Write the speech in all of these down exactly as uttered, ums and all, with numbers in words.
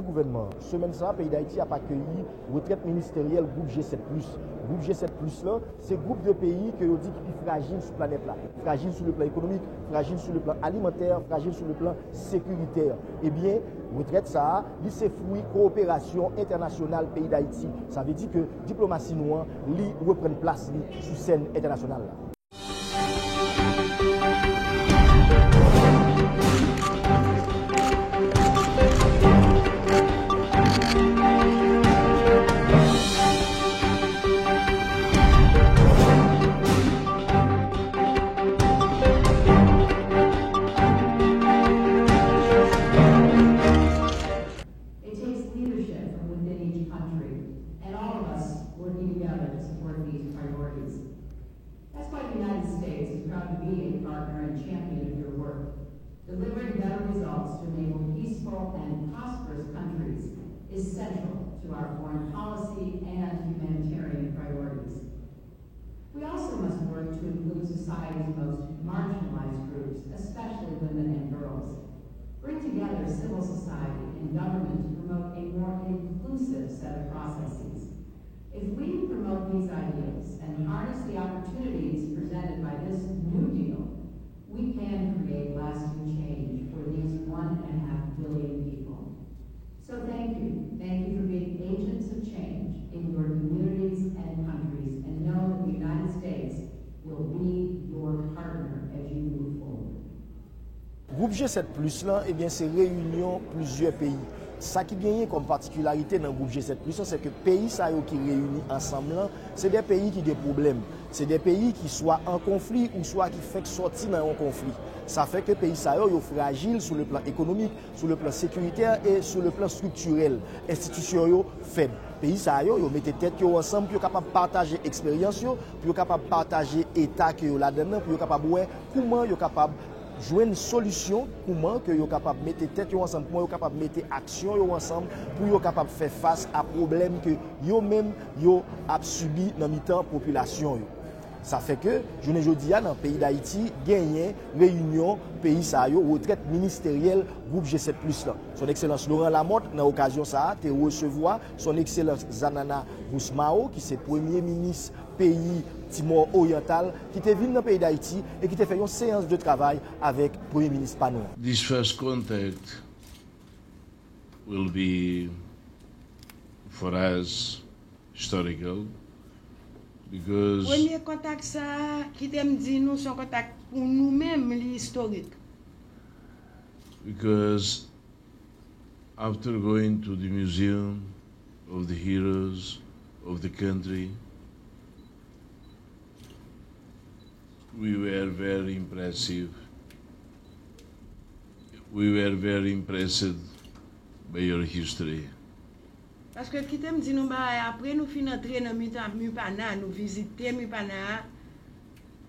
Gouvènman an. Semèn sa a, peyi Dayiti ap akeyi retrèt ministeryèl gwoup G sèt plis. Gwoup G sèt plis la, se gwoup de peyi ke yo di ki pi frajil sou planèt la. Frajil sou le plan ekonomik, frajil sou le plan alimantè, frajil sou le plan sekiritè. Ebyen, retrèt sa a, li se fwi kowoperasyon entènasyonal peyi Dayiti. Sa vle di ke diplomasi nou an, li reprann plas li sou sèn entènasyonal la. It takes leadership from within each country, and all of us working together to support these priorities. That's why the United States is proud to be a partner and champion of your work, delivering better results to enable peaceful and prosperous countries is central to our foreign policy and humanitarian priorities. We also must work to include society's most marginalized groups, especially women and girls. Bring together civil society and government to promote a more inclusive set of processes. If we promote these ideas and harness the opportunities presented by this New Deal, we can create lasting change for these one and a half billion people. So thank you. Thank you for being agents of change in your communities and countries, and know that the United States will be your partner as you move forward. Gwoup G sèt plis lan, ebyen, se reyinyon plizyè peyi. Sa ki genyen kòm patikilarite nan gwoup G sèt plis lan, se ke peyi sa yo ki reyini ansanm lan, se de peyi ki gen pwoblèm. Se de peyi ki swa an konfli ou swa ki fenk sòti nan yon konfli. Sa fè ke peyi sa yo, yo frajil sou le plan ekonomik, sou le plan sekiritè e sou le plan estriktirèl. Enstitisyon yo fèb. Peyi sa yo, yo mete tèt yo ansanm pou yo kapab pataje eksperyans yo, pou yo kapab pataje eta ke yo ladan nan, pou yo kapab wè kouman yo kapab jwenn solisyon, kouman ke yo kapab mete tèt yo ansanm, kouman yo kapab mete aksyon yo ansanm pou yo kapab fè fas a pwoblèm ke yo menm yo ap sibi nan mitan popilasyon yo. Sa fè ke, jounen jodi a, nan peyi Dayiti, genyen reyinyon peyi sa yo, retrèt ministeryèl gwoup G sèt plis lan. Son Ekselans Laurent Lamothe, nan okazyon sa a, te resevwa Son Ekselans Xanana Gusmão, ki se premye minis peyi Timò Oryantal, ki te vin nan peyi Dayiti e ki te fè yon seyans de travay avèk premye minis pa nou an. This first contact will be for us historical because Premye kontak sa a, kite m di nou, se yon kontak pou nou menm, li istorik. Because after going to the Museum of the Heroes of the country, we were very impressive. We were very impressed by your history. Paske kite m di nou bagay, apre nou fin antre nan mitan Mupana, nou vizite Mupana a,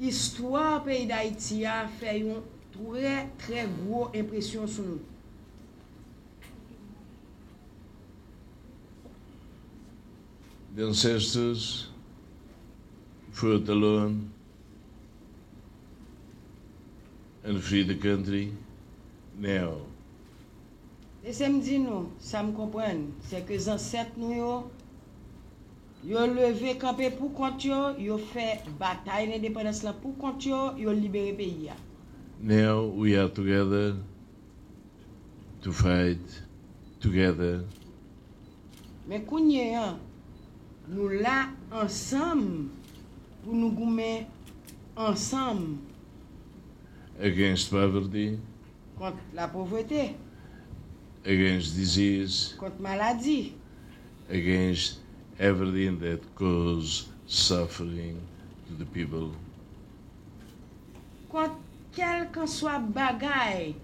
istwa peyi Dayiti a fè yon trè, trè gwo enpresyon sou nou. The ancestors fought alone and free the country. Now, Lese m di nou, sa m konprann, se ke zansèt nou yo, yo leve kanpe pou kont yo, yo fè batay lendepandans lan pou kont yo, yo libere peyi a. Now we are together to fight together. Men kounye an, nou la ansanm pou nou goumen ansanm. Against poverty. Kont lapovrete. Against disease. Kont maladi. Against everything that cause suffering to the people. Kont kèlkanswa bagay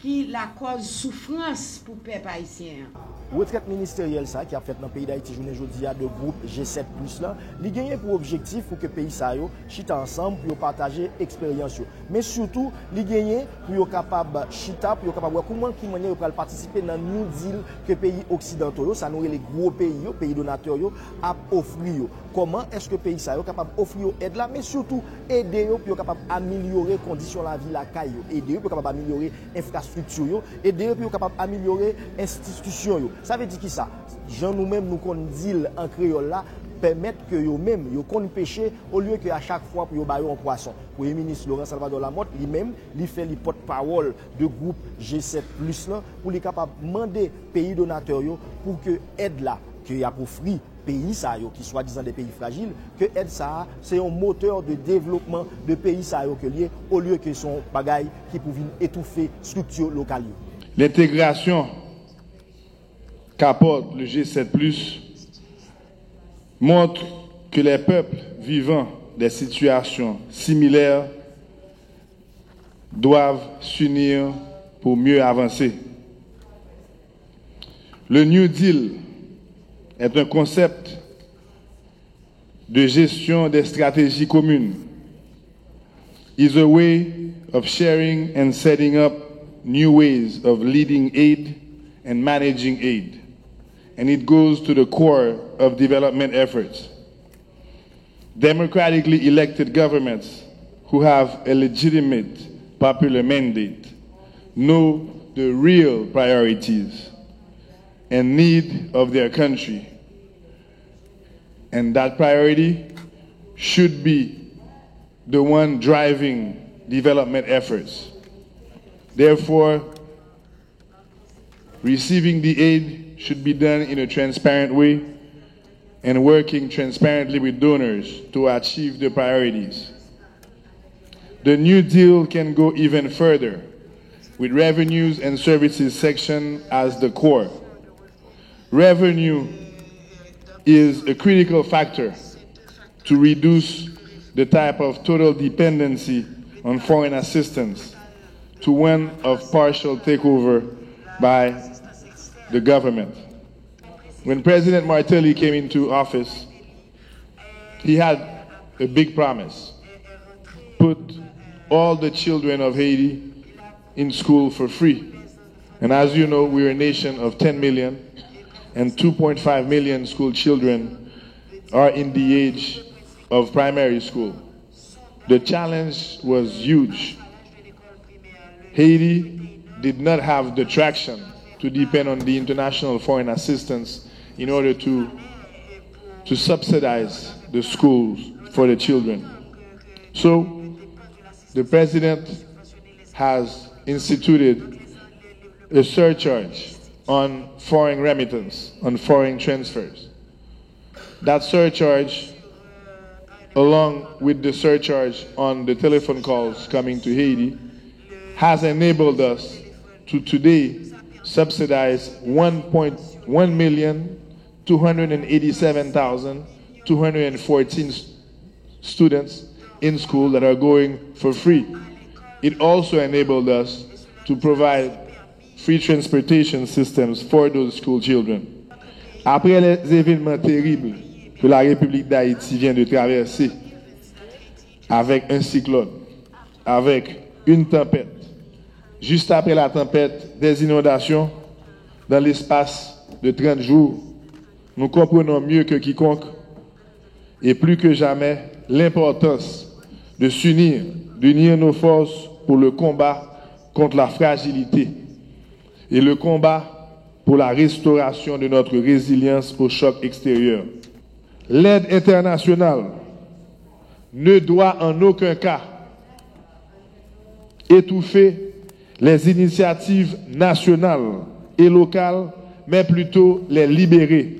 ki lakòz soufrans pou pèp ayisyen an. Retrèt ministeryèl sa a ki ap fèt nan peyi Dayiti jounen jodi a de gwoup G sèt plis lan, li genyen pou objektif pou ke peyi sa yo chita ansanm pou yo pataje eksperyans yo. Men sitou, li genyen pou yo kapab chita, pou yo kapab wè kouman, ki mannyè yo pral patisipe nan New Deal ke peyi oksidanto yo, sa nou rele gwo peyi yo, peyi donatè yo, ap ofri yo. Kòman èske peyi sa yo kapab ofri yo èd la, men sitou ede yo pou yo kapab amelyore kondisyon lavi lakay yo, ede yo pou yo kapab amelyore enfrastrikti estrikti yo, ede yo pou yo kapab amelyore enstitisyon yo. Sa vle di kisa? Jan nou menm nou konn di l an kreyòl la, pèmèt ke yo menm yo konn peche, olye ke a chak fwa pou yo ba yo yon pwason. Premye minis Laurent Salvador Lamothe, li menm, li fè li pòtpawòl de gwoup G sèt plis lan pou li kapab mande peyi donatè yo pou ke èd la ke y ap ofri peyi sa yo ki swadizan de peyi frajil, ke èd sa a se yon motè de devlopman de peyi sa yo ke l ye, olye ke se yon bagay ki pou vin etoufe estrikti lokal yo. L'intégration qu'apporte le G sept plus montre que les peuples vivant des situations similaires doivent s'unir pour mieux avancer. Le New Deal est un concept de gestion des stratégies communes, is a way of sharing and setting up new ways of leading aid and managing aid, and it goes to the core of development efforts. Democratically elected governments who have a legitimate popular mandate know the real priorities and need of their country, and that priority should be the one driving development efforts. Therefore, receiving the aid should be done in a transparent way and working transparently with donors to achieve the priorities. The New Deal can go even further, with revenues and services section as the core. Revenue is a critical factor to reduce the type of total dependency on foreign assistance to one of partial takeover by the government. When President Martelly came into office, he had a big promise: put all the children of Haiti in school for free. And as you know, we're a nation of ten million, and two point five million school children are in the age of primary school. The challenge was huge. Haiti did not have the traction to depend on the international foreign assistance in order to, to subsidize the schools for the children. So, the president has instituted a surcharge on foreign remittance, on foreign transfers. That surcharge, along with the surcharge on the telephone calls coming to Haiti, has enabled us to today subsidize one point one million two hundred and eighty-seven thousand two hundred and fourteen students in school that are going for free. It also enabled us to provide free transportation systems for those school children. Après les événements terribles que la République d'Haïti vient de traverser, avec un cyclone, avec une tempête, juste après la tempête, des inondations, dans l'espace de trente jours, nous comprenons mieux que quiconque et plus que jamais l'importance de s'unir, d'unir nos forces pour le combat contre la fragilité et le combat pour la restauration de notre résilience au choc extérieur. L'aide internationale ne doit en aucun cas étouffer les initiatives nationales et locales, mais plutôt les libérer.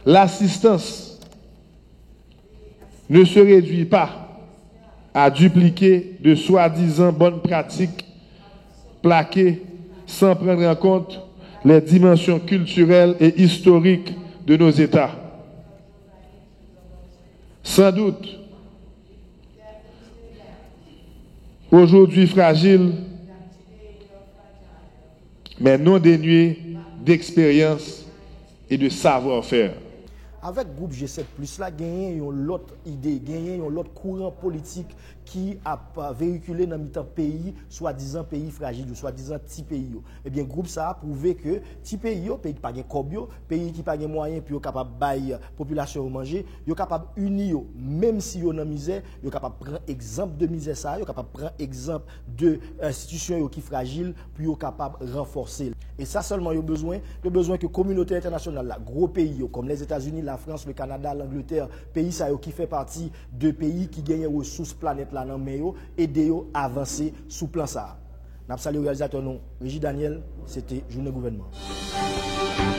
L'assistance ne se réduit pas à dupliquer de soi-disant bonnes pratiques plaquées sans prendre en compte les dimensions culturelles et historiques de nos États. Sans doute, aujourd'hui fragiles, mais non dénués d'expérience et de savoir-faire. Avèk gwoup G sèt plis la, genyen yon lòt ide, genyen yon lòt kouran politik ki ap veyikile nan mitan peyi, swadizan peyi frajil yo, swadizan ti peyi yo. Ebyen, gwoup sa a pwouve ke ti peyi yo, peyi ki pa gen kòb yo, peyi ki pa gen mwayen pou yo kapab bay popilasyon yo manje, yo kapab ini yo, menm si yo nan mizè, yo kapab pran egzanp de mizè sa a, yo kapab pran egzanp de enstitisyon yo ki frajil pou yo kapab ranfòse l. E sa sèlman yo bezwen, yo bezwen ke kominote entènasyonal la, gwo peyi yo, kòm Lèzetazini, Lafrans, le Kanada, Langletè, peyi sa yo ki fè pati de peyi ki genyen resous planèt la nan men yo, ede yo avanse sou plan sa a. N ap salye reyalizatè nou, Regi Daniel, se te Jounen Gouvènman.